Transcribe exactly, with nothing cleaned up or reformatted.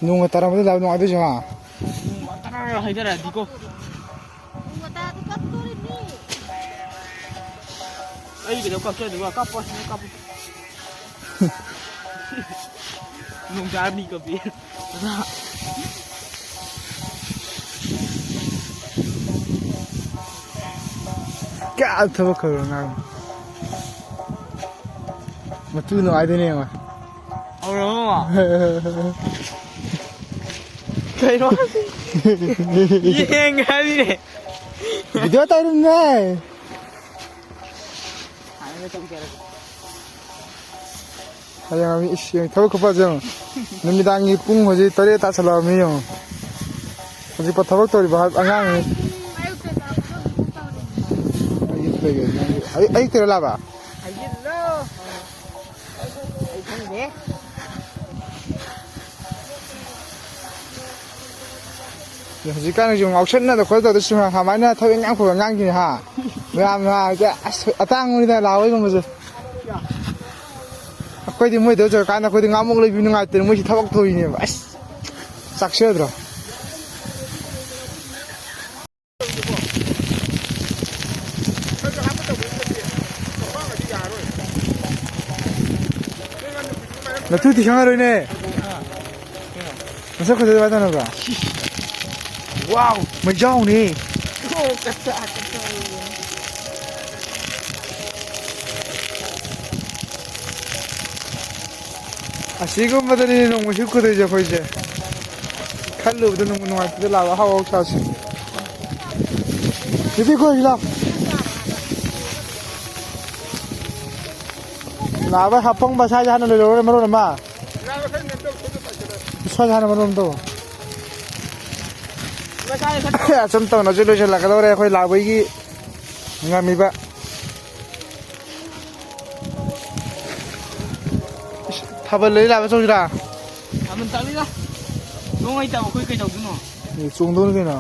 ꯅꯣꯡꯒ ꯇꯥꯔꯝꯃꯗꯤ ꯂꯥꯛꯑꯣ ꯅꯨꯡꯉꯥꯏꯗꯣꯏꯁꯦ, ꯍꯥ? ꯅꯣꯡ ꯇꯥꯔ ꯍꯩꯊꯔꯛꯑꯗꯤꯀꯣ꯫ ꯅꯣꯡ ꯇꯥꯔꯗꯤ ꯀꯞꯇꯣꯔꯤꯅꯤ꯫ ꯑꯩ ꯀꯩꯗꯧ ꯀꯞꯆꯗꯣꯏꯕ? ꯀꯞꯄꯣꯏ, ꯅꯪ ꯀꯞꯄꯣꯏ꯫ ꯅꯣꯡ ꯇꯥꯔꯅꯤ ꯀꯞꯄꯤ꯫ ꯀꯌꯥ ꯊꯕꯛ ꯈꯔ ꯉꯥꯡ꯫ ꯃꯇꯨ ꯅꯨꯡꯉꯥꯏꯗꯣꯏꯅꯦ ꯌꯦꯡꯉꯣ꯫ ꯍꯧꯔꯕꯣ? ꯀꯩꯅꯣ? ꯌꯦꯡꯒꯦ ꯍꯥꯏꯕꯅꯤꯅꯦ꯫ ꯚꯤꯗꯤꯑꯣ ꯇꯧꯔꯤꯝꯅꯦ꯫ ꯍꯌꯦꯡ ꯃꯤ ꯏꯁ, ꯌꯦꯡ ꯊꯕꯛ ꯈꯨꯐꯁꯦ ꯌꯦꯡꯉꯣ꯫ ꯅꯨꯃꯤꯗꯥꯡꯒꯤ ꯄꯨꯡ ꯍꯧꯖꯤꯛ ꯇꯔꯦꯠ ꯇꯥꯁꯜꯂꯛꯑꯕꯅꯤ ꯌꯦꯡꯉꯣ꯫ ꯍꯧꯖꯤꯛꯐꯥꯎ ꯊꯕꯛ ꯇꯧꯔꯤꯕ ꯑꯉꯥꯡꯅꯤ꯫ ꯑꯌꯨꯛꯇꯒꯤ ꯅꯪꯒꯤ-, ꯑꯌꯨꯛ-, ꯑꯌꯨꯛꯇꯒꯤꯔꯣ ꯂꯥꯛꯄ? ꯍꯥꯏꯖꯤꯜꯂꯣ꯫ ꯑꯩ ꯈꯪꯗꯦ꯫ ꯍꯧꯖꯤꯛꯀꯥꯟꯒꯤꯁꯨ ꯉꯥꯎꯁꯟꯅꯗ ꯈꯣꯠꯇꯧꯗ ꯁꯨꯝ ꯁꯨꯃꯥꯏꯅ ꯊꯕꯛ ꯏꯟꯈꯥꯡ ꯐꯕ ꯑꯉꯥꯡꯁꯤꯡ ꯍꯥ? ꯃꯌꯥꯝꯅ ꯍꯥꯏꯗꯤ ꯑꯁ ꯑꯇꯥꯡꯕꯅꯤꯗ ꯂꯥꯛꯑꯣꯏꯒꯨꯝꯕꯁꯦ꯫ ꯑꯩꯈꯣꯏꯗꯤ ꯃꯣꯏꯗ ꯆꯠꯂꯀꯥꯟꯗ ꯑꯩꯈꯣꯏꯗꯤ ꯉꯥꯃꯨꯛ ꯂꯩꯕꯤ ꯅꯨꯡꯉꯥꯏꯇꯦ, ꯃꯣꯏꯁꯤ ꯊꯕꯛ ꯇꯧꯔꯤꯅꯦꯕ꯫ ꯑꯁ ꯆꯥꯛꯆꯗ꯭ꯔꯣ? ꯅꯠꯇꯨꯗꯤ ꯈꯪꯉꯔꯣꯏꯅꯦ꯫ ꯃꯁꯛ ꯐꯖꯕ ꯇꯥꯟꯅꯕ꯭ꯔꯥ? ꯋꯥꯎ! ꯃꯩꯖꯥꯎꯅꯦ꯫ ꯑꯁꯤꯒꯨꯝꯕꯗꯅꯤ ꯅꯣꯡꯃꯩꯁꯨ ꯀꯨꯗꯣꯏꯁꯦ ꯑꯩꯈꯣꯏꯁꯦ꯫ ꯈꯜꯂꯨꯕꯗ ꯅꯨꯡꯕꯨ ꯅꯨꯡꯉꯥꯏꯇꯦꯗ, ꯂꯥꯛꯑꯣ, ꯑꯍꯥꯎ ꯑꯍꯥꯎ ꯆꯥꯁꯤ꯫ ꯅꯨꯄꯤ ꯀꯣꯏꯁꯤ ꯂꯥꯎ꯫ ꯂꯥꯛꯑꯣ, ꯍꯥꯞꯄꯪꯕ ꯁ꯭ꯋꯥꯏꯗ ꯍꯥꯟꯅ ꯂꯣꯏꯔꯛꯑꯣꯅꯦ ꯃꯔꯣꯟ ꯑꯃ꯫ ꯁ꯭ꯋꯥꯏꯗ ꯍꯥꯟꯅ ꯃꯔꯣꯟ ꯑꯃ ꯇꯧ꯫ ꯑꯁꯨꯝ ꯇꯧꯅꯁꯨ ꯂꯣꯏꯁꯤꯜꯂꯛꯀꯗꯧꯔꯦ ꯑꯩꯈꯣꯏ ꯂꯥꯛꯄꯒꯤ ꯉꯝꯃꯤꯕ꯫ ꯊꯥꯕꯜ ꯂꯩ ꯂꯥꯛꯄ ꯆꯧꯁꯤꯔꯥ? ꯊꯥꯕꯜ ꯇꯥꯛꯂꯤꯗ꯫ ꯅꯣꯡ ꯍꯩꯇꯕ ꯑꯩꯈꯣꯏ ꯀꯩꯗꯧꯗꯣꯏꯅꯣ? ꯑꯦ, ꯆꯣꯡꯗꯧꯅꯤ ꯀꯩꯅꯣ꯫